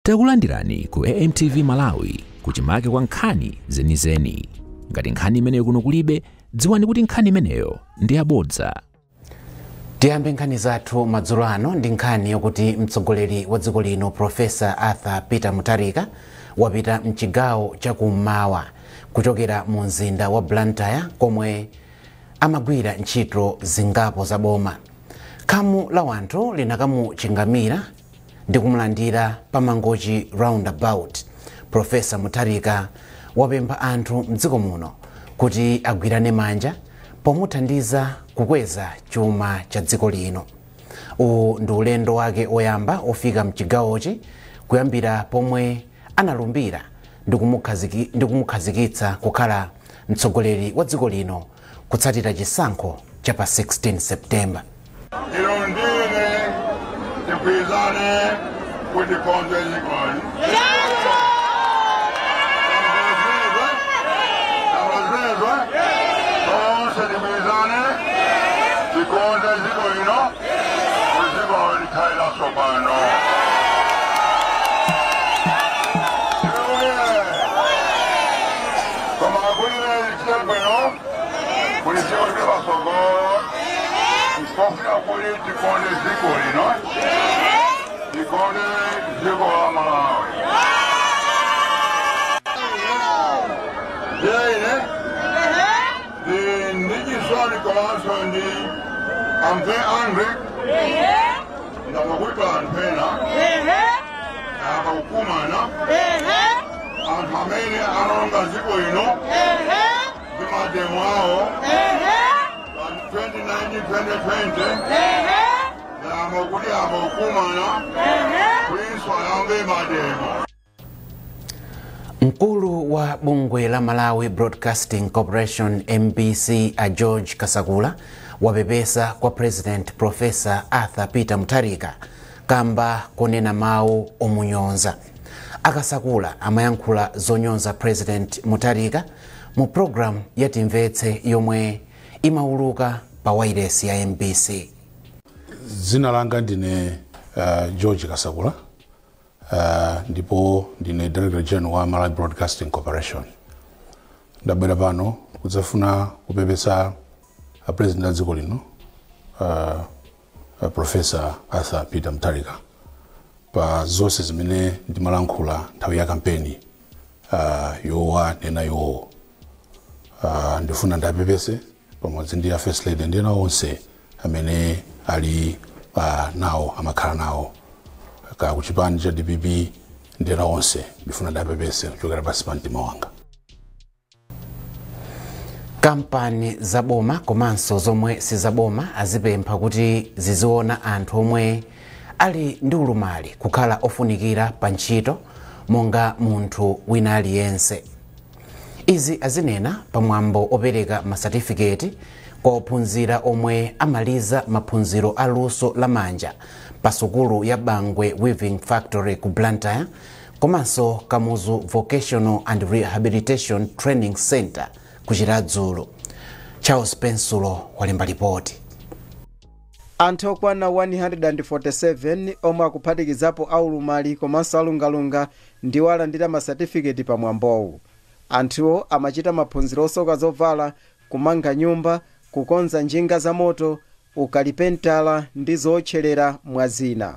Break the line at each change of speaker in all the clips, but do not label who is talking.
Takulandirani ku AMTV Malawi kuchimake kwa nkhani zenizeni. Ngati nkhani imeneyo kuno kulibe, dziwani kuti nkhani imeneyo ndi yabodza.
Tiyambe nkhani zathu madzulo ano ndi nkhani yokuti mtsogoleri wa dziko lino Professor Arthur Peter Mutharika wapita mchigawo chakummawa kuchokera mu mzinda wa Blantyre komwe amagwira ntchito zingapo za boma. Khamu la wanthu linakamuchingamira ndi kumulandira pa Mangochi Roundabout. Professor Mutharika wapempha anthu mdziko muno kuti agwirane manja pomuthandiza kukweza chuma cha dziko lino. Uwu ndi ulendo wake oyamba ofika mchigawochi kuyambira pomwe analumbira ndi kumukhazikitsa kukhala mtsogoleri wa dziko lino kutsatira chisankho cha pa 16 September.
Ilondile tikwizane kuti konze zikoni. Tonse tikwizane tikonze ziko ino kuziko likhaila sopano. Koma kulile lichitebwino kuliziko libasogolo. Kofuna kuli tikonde ziko lino, tikonde ziko la Malawi. Jene, ndi ndichisoni komanso ndi I'm very angry. Ndamakuipa anthu ena akakukumana anthu amene analonga ziko lino ndi mademo awo 2019-2020 amakuti amakumana kuinswa yambe mademo.
Mkulu wa bungwe la Malawi Broadcasting Corporation MBC a George Kasakula wapepesa kwa President Professor Arthur Peter Mutharika kamba konena mawu omunyonza. Akasakula amayankhula zonyonza President Mutharika mu program ya Timvetse yomwe imauluka pa wailesi ya MBC.
Dzina langa ndine George Kasakula, ndipo ndine Director General wa Malawi Broadcasting Corporation. Ndabwera pano kudzafuna kupepesa a President a dziko lino Professor Arthur Peter Mutharika pa zonse zimene ndimalankhula nthawi ya kampeni yowa nena yowo. Ndifuna ndapepese pamodzi ndi a First Lady ndi ena onse amene ali nawo amakhala nawo ka kuchipani cha DPP ndi ena onse, ndifuna ndapepese kuchokera pansi pa mtima wanga.
Kampani zaboma komanso zomwe sizaboma azipempha kuti ziziona anthu omwe ali ndi ulumali kukhala ofunikira pa ntchito monga munthu wina aliyense. Izi azinena pamwambo opereka masatifiketi kwa ophunzira omwe amaliza maphunziro aluso lamanja pa sukulu ya Bangwe Weaving Factory ku Blantyre komanso Kamuzu Vocational and Rehabilitation Training Center ku Chiradzulu. Charles Pensulo walemba ripoti.
Anthu okwana 147 omwe akuphatikizapo aulumali komanso alungalunga ndiwo alandira masatifiketi pamwambowu. Anthuwo amachita maphunziro osoka zovala, kumanga nyumba, kukonza njinga za moto, ukalipentala ndi zotcherera mwa zina.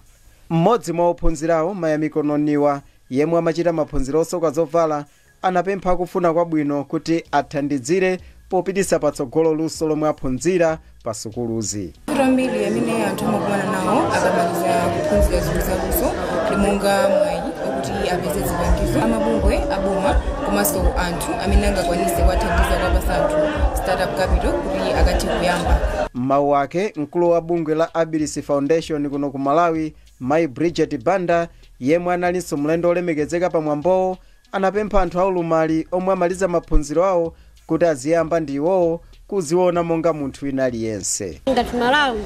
Mmodzi mwa ophunzirawo, Mayamiko Noniwa, yemwe amachita maphunziro osoka zovala, anapempha kufuna kwabwino kuti athandizire popitisa patsogolo luso lomwe aphunzira pa sukuluzi.
Ambiri amene anthu amakumana nawo akamaliza kuphunzira zinthu zaluso ndi monga mwayi okuti apeze zipangizo, amabungwe aboma komanso anthu amene angakwanise kuwathandiza kuwapasa anthu startup capital kuti akathe kuyamba.
M'mawu ake, mkulu wa bungwe la Abilis Foundation kuno ku Malawi, Mai Bridget Banda, yemwe analinso mlendo olemekezeka pamwambowo, anapempha anthu aulumali omwe amaliza maphunziro awo kuti aziyamba ndi iwowo kuziona monga munthu wina aliyense.
Ngati Malawi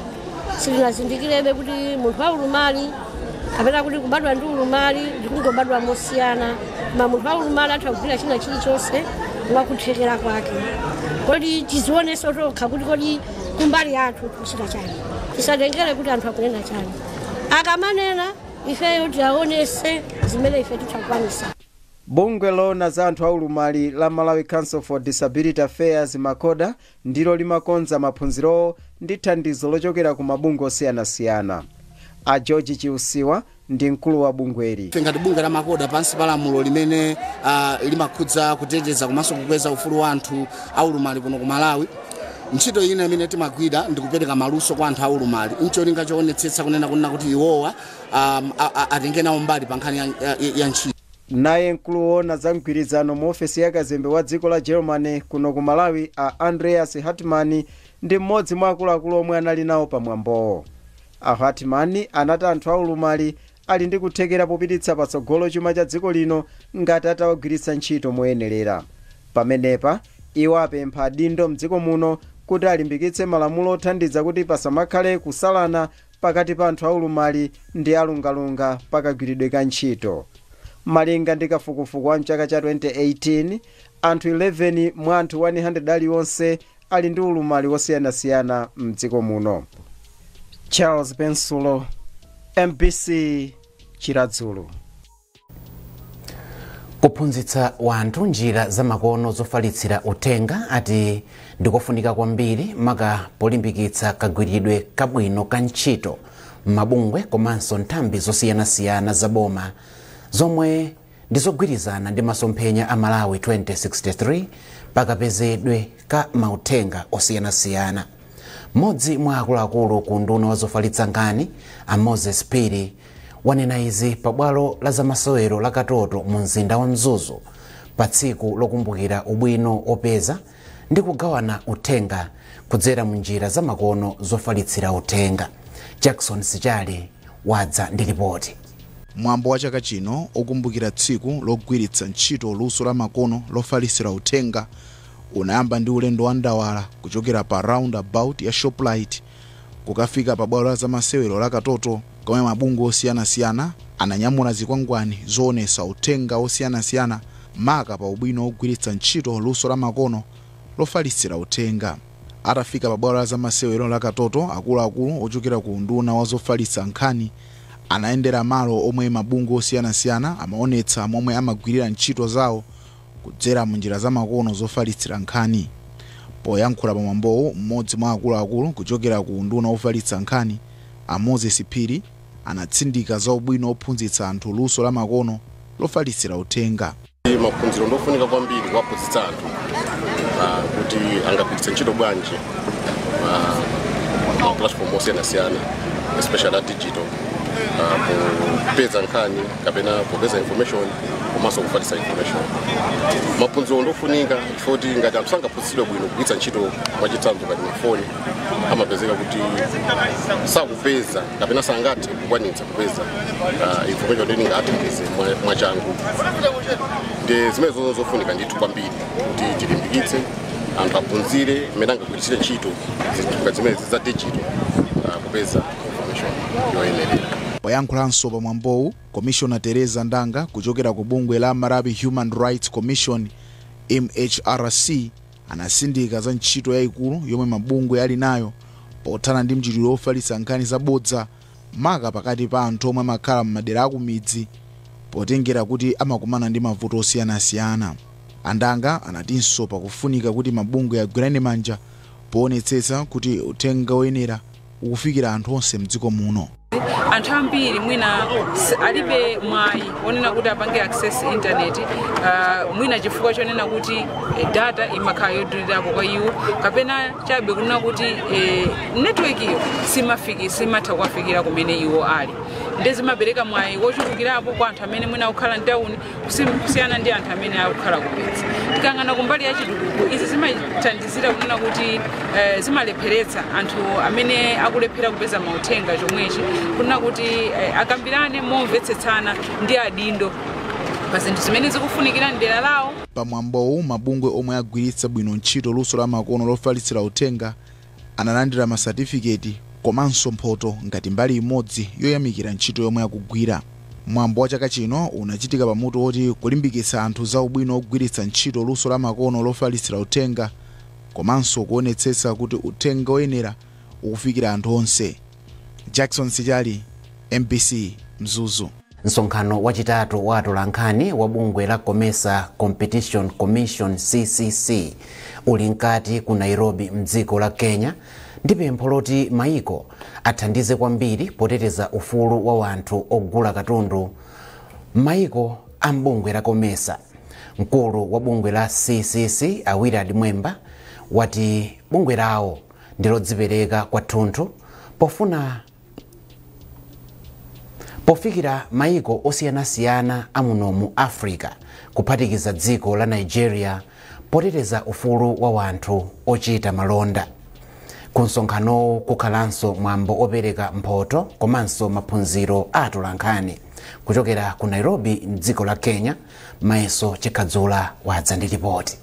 sitinazindikirebe kuti munthu waulumali kapena kuti kubadwa ndi ulumali ndikungobadwa mosiyana, koma munthu waulumali atha kugwira china chilichonse mwakuthekera kwake. Kodi tizionenso tokha kuti kodi kumbali yathu tikuchita chani, tisatengere kuti anthu akunena chani. Akamanena ifeyo tiaonese Zimene ife titakwanisa.
Bungwe loona za anthu aulumali la Malawi Council for Disability Affairs, MACODA, ndilo limakonza maphunzirowo ndi thandizo lochokera ku mabungwe osiyanasiyana. A George Chiusiwa ndi mkulu wa bungweli.
Ife ngati bungwe la MACODA, pansi pa lamulo limene limakhudza kuteteza komanso kukweza ufulu wa anthu aulumali kuno ku Malawi, ntchito ina imene timagwira ndi kupereka maluso kwa anthu aulumali ncholinga choonetsetsa kunena kuti iwowa atenge nawo mbali pa nkhani ya ntchito.
Naye mkulu woona za mgwirizano mu ofesi ya kazembe wa dziko la Germany kuno ku Malawi, a Andreas Hartmann, ndi mmodzi mwa akuluakulu omwe anali nawo pamwambowo. A Hartmann anati anthu aulumali ali ndi kuthekera popititsa patsogolo chuma cha dziko lino ngati atawagwiritsa ntchito moyenerera. Pamenepa iwo apempha adindo mdziko muno kuti alimbikitse malamulo othandiza kuti pasamakhale kusalana pakati pa anthu aulumali ndi alungalunga pakagwiridwe ka ntchito. Malinga ndi kafukufuku wa mchaka cha 2018, anthu 11 mwa anthu 100 aliwonse ali ndi ulumali wosiyanasiyana mdziko muno. Charles Pensulo, MBC, Chiradzulu.
Kuphunzitsa wanthu njira zamakono zofalitsira uthenga ati ndikofunika kwambiri, maka polimbikitsa kagwiridwe kabwino ka ntchito m'mabungwe komanso nthambi zosiyanasiyana za boma zomwe ndizogwirizana ndi masomphenya a Malawi 2063 pakapezedwe ka mauthenga osiyanasiyana. Mmodzi mwa akuluakulu ku unduna wa zofalitsa nkhani, a Moses Phiri, wanena izi pabwalo la zamasewero la Katoto mu mzinda wa Mzuzu pa tsiku lokumbukira ubwino opeza ndi kugawana uthenga kudzera mu njira zamakono zofalitsira uthenga. Jackson Sichali wadza ndi ripoti.
Mwambo wa chaka chino okumbukira tsiku logwiritsa ntchito luso la makono lofalitsira uthenga unayamba ndi ulendo wa ndawala kuchokera pa roundabout ya Shoprite kukafika pa bwalo la zamasewero la Katoto, komwe mabungwe osiyanasiyana ananyamula zikwangwani zoonetsa uthenga osiyanasiyana, maka pa ubwino ogwiritsa ntchito luso la makono lofalitsira uthenga. Atafika pa bwalo la zamasewero la Katoto, akuluakulu ochokera ku unduna wa zofalitsa nkhani anayendera malo omwe mabungwe osiyanasiyana amaonetsa momwe amagwirira ntchito zawo kudzera mu njira zamakono zofalitsira nkhani. Poyankhula pamwambowu, mmodzi mwa akuluakulu kuchokera ku unduna wofalitsa nkhani, a Moses Phiri, anatsindika za ubwino ophunzitsa anthu luso la makono lofalitsira uthenga.
Maphunziro ndofunika kwambiri kuwaphunzitsa anthu kuti angagwiritse ntchito bwanji ma platform osiyanasiyana, especially a digital, popeza nkhani kapena popeza information komanso kufalitsa information. Maphunziro ndofunika chifukwa ngati anthu sangaphunzitsidwe bwino kugwiritsa ntchito, mwachitsanzo ngati mafoni, amapezeka kuti sakupeza kapena sangathe kukwanitsa kupeza information imene ingathandize mwachangu. Ndi zimene zozo zofunika ndithu kwambiri kuti tilimbikitse anthu aphunzire mmene angagwiritsire ntchito zinthu ngati zimene za digital kupeza information yoyenerera.
Poyankhulanso pamwambowu, Komishona Teresa Ndanga kuchokera ku bungwe la Malawi Human Rights Commission, MHRC, anasindika za ntchito yayikulu yomwe mabungwe ali nayo pothana ndi mchitidwe wofalitsa nkhani zabodza, maka pakati pa anthu omwe amakhala m'madera akumidzi, potengera kuti amakumana ndi mavuto osiyanasiyana. Andanga anatinso pakufunika kuti mabungwe agwirane manja poonetsetsa kuti uthenga woyenera ukufikira anthu onse mdziko muno.
Anthu ambiri mwina alibe mwayi wonena kuti apange access internet, mwina chifukwa chonena kuti data imakhala yodulirapo kwa iwo, kapena chabe kunena kuti network iyo simatha kuwafikira kumene iwo ali. Ndi zimapereka mwayi wochulukirapo kwa anthu amene mwina akukhala mtawuni kusiyana ndi anthu amene akukhala kumidzi. Tikang'ana kumbali ya chitukuko, izi zimathandizira kunena kuti zimalepheretsa anthu amene akulephera kupeza mauthenga chomwechi kunena kuti akambirane momvetsetsana ndi adindo pa zinthu zimene zikufunikira mdera lawo.
Pamwambowu, mabungwe omwe agwiritsa bwino ntchito luso la makono lofalitsira uthenga analandira masatifiketi komanso mphoto ngati mbali imodzi yoyamikira ntchito yomwe akugwira. Mwambo wa chaka chino unachitika pamutu woti kulimbikitsa anthu za ubwino ogwiritsa ntchito luso la makono lofalitsira uthenga komanso kuonetsetsa kuti uthenga woyenera ukufikira anthu onse. Jackson Sichali, MBC, Mzuzu.
Msonkhano wachitatu wa atolankhani wa bungwe la COMESA Competition Commission CCC uli mkati ku Nairobi mdziko la Kenya ndi pempho loti maiko athandize kwambiri poteteza ufulu wa wanthu ogula katundu maiko a mbungwe la COMESA. Mkulu wa bungwe la CCC a Willard Mwemba wati bungwe lawo ndilodzipereka kwathunthu pofikira maiko osiyanasiyana amuno mu Africa, kuphatikiza dziko la Nigeria, poteteza ufulu wa wanthu ochita malonda. Ku msonkhanowu kukhalanso mwambo opereka mphoto komanso maphunziro a atolankhani. Kuchokera ku Nairobi mdziko la Kenya, Mayeso Chikhadzula wadza ndi ripoti.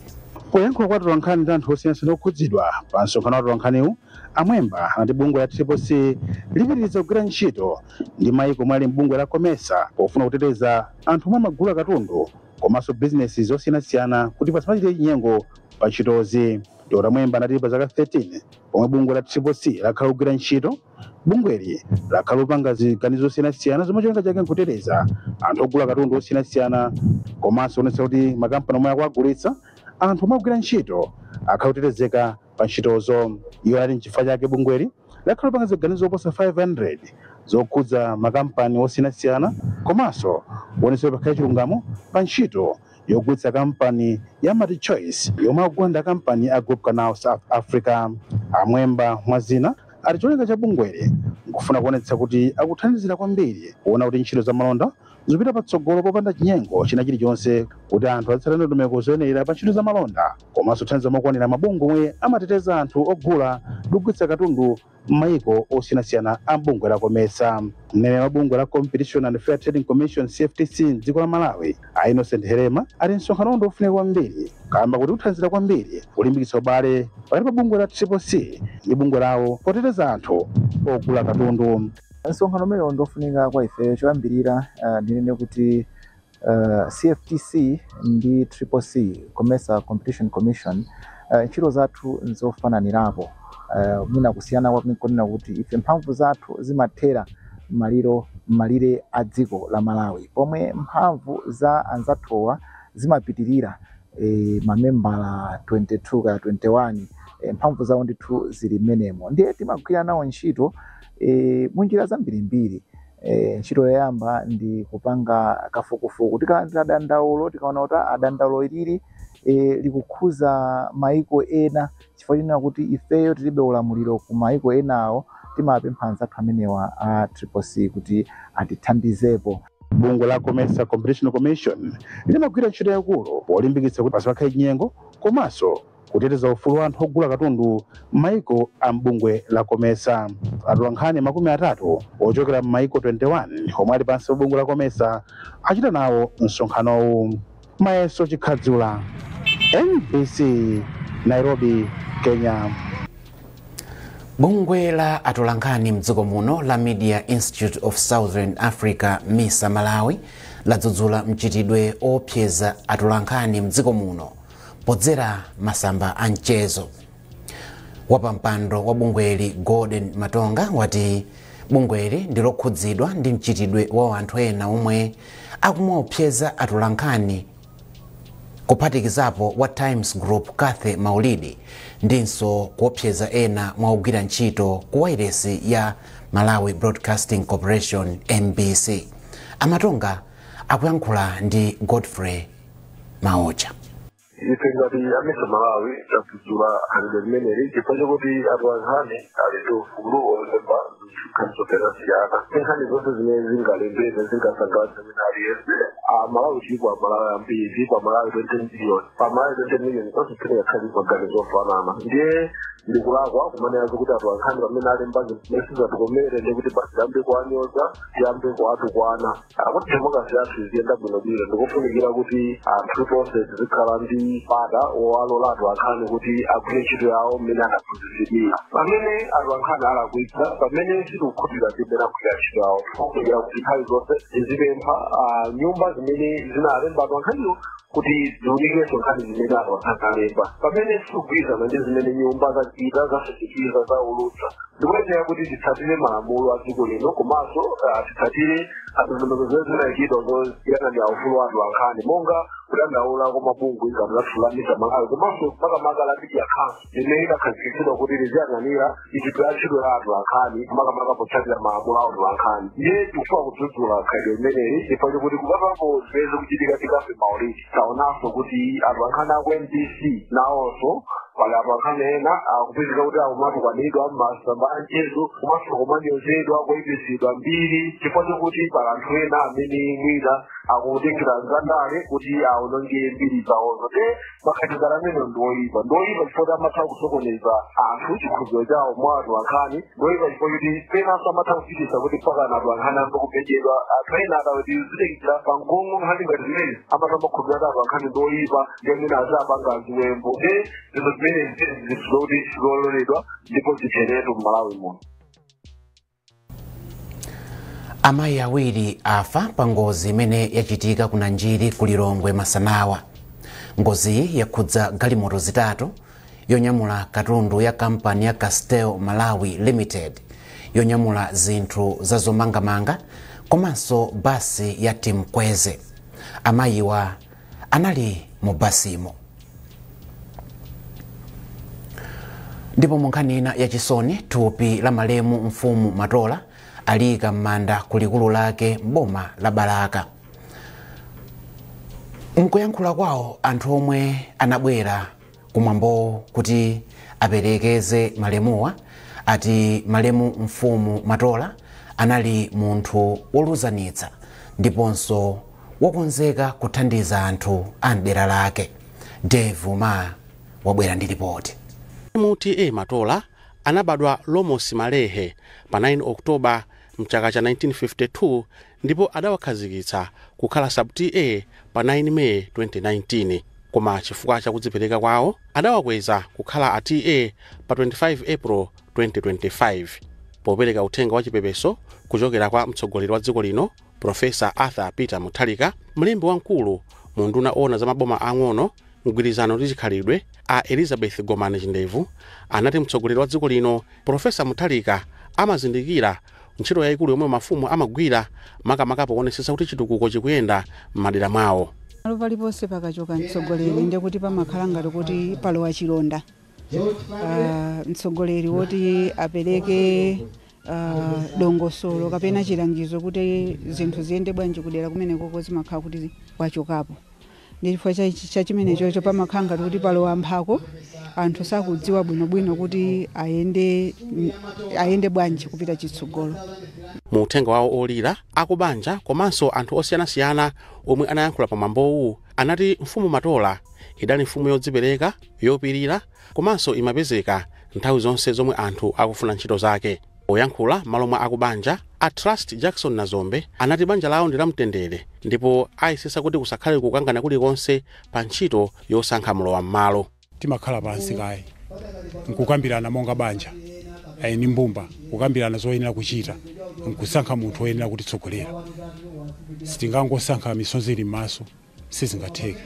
Poyankhula kwa atolankhani ndi anthu osiyanasiyana okhudzidwa pa msonkhano wa atolankhaniwu, Amwemba anati bungwe la Triple C lipitiriza kugwira ntchito ndi maiko omwe ali m'bungwe la COMESA pofuna kuteteza anthu omwe amagula katundu komanso bizinesi zosiyanasiyana kuti pasamachitike chinyengo pa ntchitozi. Dr. Mwemba anati pa zaka 13 pomwe bungwe la Triple C lakhala kugwira ntchito, bungweli lakhala kupanga ziganizo zosiyanasiyana zomwe cholinga chake nkuteteza anthu ogula katundu osiyanasiyana komanso kuonetsa kuti makampani omwe akuagulitsa anthu omwe akugwira ntchito akhala kutetezeka pa ntchitozo. Iwo anati nchifukwa chake bungweli lakhala kupanga ziganizo zoposa 500 zokhudza makampani osiyanasiyana komanso kuonetsa kuti pakhale chilungamo pa ntchito yogulitsa kampani ya MultiChoice yomwe akugwanda kampani a Group Canal South Africa. Amwemba mwazina ati cholinga cha bungweli nkufuna kuonetsa kuti akuthandizira kwambiri kuona kuti ntchito za malonda zipita patsogolo popanda chinyengo china chilichonse, kuti anthu azitsata ndondomeko zoyenera pa ntchito za malonda komanso kuthandiza mokwanira mabungwe omwe amateteza anthu ogula ndi kugulitsa katundu m'mayiko osiyanasiyana a bungwe la COMESA. Mneneri wa bungwe la Competition and Fair Trading Commission CFTC mdziko la Malawi, a Innocent Herema, ati msonkhanowu ndi ofunika kwambiri kamba kuti uthandizira kwambiri kulimbikitsa ubale pakati pa bungwe la Triple C ndi bungwe lawo poteteza anthu ogula katundu.
Msonkhano umenewu ndofunika kwa ife. Choyambirira, ndinene kuti CFTC ndi Triple C, COMESA Competition Commission, ntchito zathu nzofananirapo. Mwina kusiyana kwake nkonena kuti ife mphamvu zathu zimathera malire a dziko la Malawi, pomwe mphamvu za anzathuwa zimapitirira mamembala 22 kaya 21. Mphamvu zawo ndithu zili mmenemo, ndiye timagwira nawo ntchito munjira zambirimbiri. Ntchito yoyamba ndi kupanga kafukufuku. Tikalandira dandaulo, tikaona kuti dandaulo ilili likukhuza maiko ena, chifukwa chinena kuti ifeyo tilibe ulamuliro ku maiko enawo, timapempha anzathu amenewa a Triple C kuti atithandizepo.
Bungwe la COMESA Competition Commission limagwira ntchito yakulu polimbikitsa kuti pasakhale chinyengo komanso kuteteza ufulu wa anthu ogula katundu m'mayiko a mbungwe la COMESA. Atolankhani 30 ochokera m'mayiko 21 omwe ali pansi pa bungwe la COMESA achita nawo msonkhanowu. Mayeso Chikhadzula, MBC, Nairobi, Kenya.
Bungwe la atolankhani mdziko muno la Media Institute of Southern Africa, MISA Malawi, ladzudzula mchitidwe opseza atolankhani mdziko muno podzera masamba a mchezo. Wapampando wa bungweli, Gordon Matonga, wati bungweli ndilokhudzidwa ndi mchitidwe wa anthu ena omwe akumaopseza atolankhani, kuphatikizapo wa Times Group Cathy Maulidi, ndinso kuopseza ena mwa ogwira ntchito ku wailesi ya Malawi Broadcasting Corporation, MBC. Amatonga akuyankhula ndi Godfrey Maocha.
Ife ngati a MISA Malawi tadzudzula khalidwe limeneli chifukwa chakuti atolankhani ali ndi ufulu olemba nkhani zosiyanasiyana. Nkhani zonse zimene zingalembedwe zingasangalatse wina aliyense. Amalawi tilipo, Amalawi ambiri tilipo, Amalawi 20 million. Pamalawi 20 million zonse tingakhale maganizo ofanana, ndiye ndikulakwa kumanena kuti atolankhani pamene alemba zimene sizatikomere ndi kuti basi tiyambe kuwanyoza, tiyambe kuwatukwana. Akuti democracy yathu iziyenda bwinobwino, ndikufunikira kuti anthu tonse tizikhala ndi mpata wowalola atolankhani kuti agwire ntchito yawo mmene anaphunzitsidwira. Pamene atolankhani alakwitsa, pamene sitikukhutira ndi mmene agwirira ntchito yawo, tikufunikira kuti nthawi zonse tizipempha nyumba zimene zinalemba atolankhaniwo Kuti ziunikenso nkhani zimene atolankhani alemba pamene sikugwirizana ndi zimene nyumba zachita, zasindikiza, zaulutsa. Ndikuyenera kuti titsatire malamulo a dziko lino komanso titsatire ndondomeko zimene zinayikidwa zoyang'anira ufulu wa atolankhani, monga kudandaula kwa mabungwe ngati lathu la MISA Malawi, komanso makamaka la Media Council limene lidakhazikitsidwa kuti liziyang'anira ntchito ya ntchito ya atolankhani, makamaka potsatira malamulo a atolankhani. Ndiye tikufuna kudzudzula khalidwe limeneli chifukwa chokuti kupatulapo zimene zikuchitika tikafe maulidi, taonanso kuti atolankhani aku MBC nawonso pali atolankhani ena akupezeka kuti akumatukwanidwa m'masamba a mchezo komanso kumanyozedwa, kuyipisidwa mbiri, chifukwa chokuti pali anthu ena amene mwina akutengera zandale kuti aononge mbiri zawozo. Te makhalidwe amene ndi oyipa, ndi oyipa chifukwa kuti amatha kusokoneza anthu chikhulupiriro chawo mwa atolankhani. Ndi oyipa chifukwa choti penanso amatha kufikisa kuti mpaka atolankhani ambe kupededwa. Anthu ena atawati zitengera pangongo nkhani ngati zimene amatha makhulupiriro ati atolankhani ndi oyipa, ndi amene azapanga ziwembo. Te zinthu zimene zinthu zokuti zololedwa ndipo zitheretu m'Malawi muno.
Amayi awiri afa pa ngozi imene yachitika ku Nanjiri ku Lilongwe masanawa. Ngoziyi yakhudza galimoto zitatu: yonyamula katundu ya kampani ya Castel Malawi Limited, yonyamula zinthu za zomangamanga, komanso basi ya Timkweze. Amayiwa anali mu basimo. Ndipo mu nkhani ina yachisoni, thupi la malemu Mfumu Matola aliyika m'manda ku likulu lake m'boma la Balaka. Mkuyankhula kwawo, anthu omwe anabwera kumwambowo kuti aperekeze malemuwa ati malemu Mfumu Matola anali munthu woluzanitsa ndiponso wokonzeka kuthandiza anthu a mdera lake. Dave Uma wabwera ndi ripoti.
T.A Matola anabadwa Lomos Malehe pa 9 Oktoba mchaka cha 1952 ndipo adawakhazikitsa kukhala sub T.A pa 9 May 2019, koma chifukwa chakudzipereka kwawo adawakweza kukhala a T.A pa 25 April 2025. Popereka uthenga wa chipepeso kuchokera kwa mtsogoleri wa dziko lino, Profesa Arthur Peter Mutharika, mlembi wamkulu mu nduna ona za maboma ang'ono, mgwirizano ndi chikhalidwe, a Elizabeth Gomani Chindevu, anati mtsogoleri wa dziko lino, Profesa Mutharika, amazindikira ntchito yayikulu yomwe mafumu amagwira, makamaka poonetsetsa kuti chitukuko chikuyenda m'madera mwawo.
Malo paliponse pakachoka mtsogoleri, ndekuti pamakhala ngati kuti palowa chilonda. Mtsogoleri woti apereke dongosolo kapena chilangizo kuti zinthu ziyende bwanji kudera kumenekoko, zimakhala kuti wachokapo. Ndi chifukwa cha chimenechocho pamakhala ngati kuti palowa mphako, anthu sakudziwa bwinobwino kuti ayende bwanji kupita chitsogolo.
Mu uthenga wawo olira, akubanja komanso anthu osiyanasiyana omwe anayankhula pamwambowu anati Mfumu Matola idali mfumu yodzipereka, yopirira komanso imapezeka nthawi zonse zomwe anthu akufuna ntchito zake. Poyankhula malo mwa akubanja, a Trust Jackson Nazombe anati banja lawo ndi lamtendere ndipo ayesesa kuti kusakhale kukangana kulikonse pa ntchito yosankha mlowa m'malo.
Timakhala pansi kaye nkukambirana monga banja, ayi mbumba, kukambirana zoyenera kuchita, nkusankha munthu woyenera kutitsogolera. Sitingangosankha misonzi ili m'maso, sizingatheke.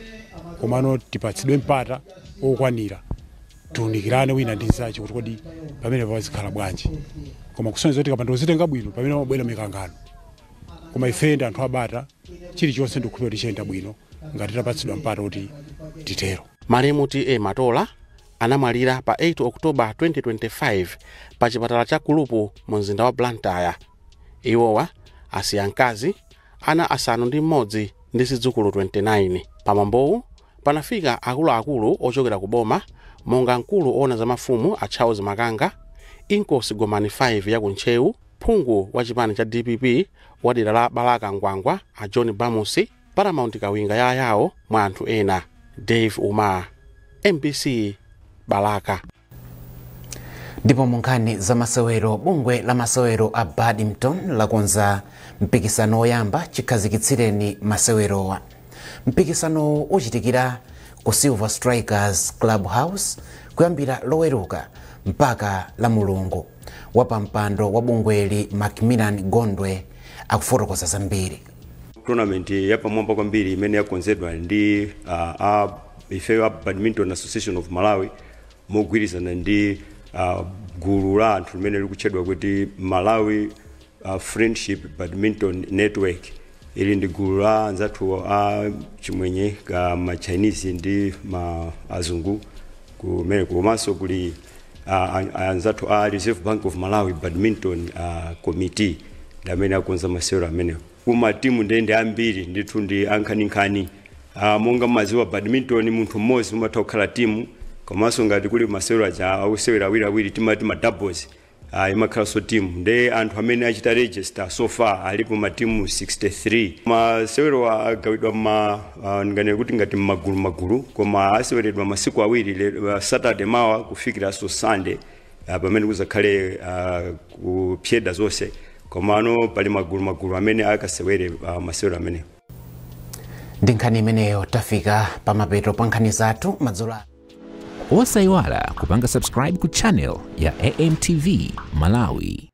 Komano tipatsidwe mpata okwanira, tiunikirane wina ndi nzache kuti kodi pamene pazikhala bwanji. Koma kusonyeza kuti kapanda kuzitenga bwino, pamene pamabwera mikangano. Koma ife ndi anthu abata, chilichonse ndikukhulupirira kuti chiyenda bwino ngati tapatsidwa mpata kuti titero.
Malemu T.A Matola anamwalira pa 8 Oktoba 2025 pa chipatala cha Kulupu mu mzinda wa Blantyre. Iwowa asiya mkazi, ana 6 ndi zidzukulu 29. Pamwambowu panafika akuluakulu ochokera ku boma monga mkulu ona za mafumu a Charles Makanga, Inkosi Gomani 5 ya kuntcheu, phungu wa chipani cha DPP wa dera la Balaka Ngwangwa a John Bamusi, Paramount Kawinga ya Ayawo, mwa anthu ena. Dave Umar, MBC, Balaka.
Ndipo mu nkhani za masewero, bungwe la masewero a badminton lakonza mpikisano woyamba chikhazikitsireni masewerowa. Mpikisano uchitikira ku Silver Strikers Club House kuyambira Loweruka mpaka la Mulungu. Wapampando wa bungweli, Macmillan Gondwe, akufotokoza zambiri.
Tournament yapamwamba kwambiri imene yakonzedwa ndi ifeyo a Badminton Association of Malawi mogwirizana ndi gulu la anthu limene likutchedwa kuti Malawi Friendship Badminton Network. Ili ndi gulu la anzathu a chimwenye ka ma Chinese ndi ma azungu kumene, komanso kuli anzathu a Reserve Bank of Malawi Badminton Committee ndi amene akonza masewero amenewo. Kuma timu ndende ambiri ndithu ndi ankhaninkhani. Monga maziwa, badminton munthu mmodzi umatha kukhala timu, komanso ngati kuli masewero aja akusewera awiriawiri, timati ma doubles, imakhalanso timu. Nde anthu amene achita register so far alipo matimu 63. Masewero agawidwa ma nganene kuti ngati mmagulu magulu, koma aseweredwa masiku awiri, Saturday mawa kufikiranso Sunday, pamene kuzakhale kupyeda zonse, komano pali magulu magulu amene akasewere masewero amenewo.
Ndi nkhani imeneyo tafika pamapeto pa nkhani zathu madzulo.
Osayiwala kupanga subscribe ku channel ya AMTV Malawi.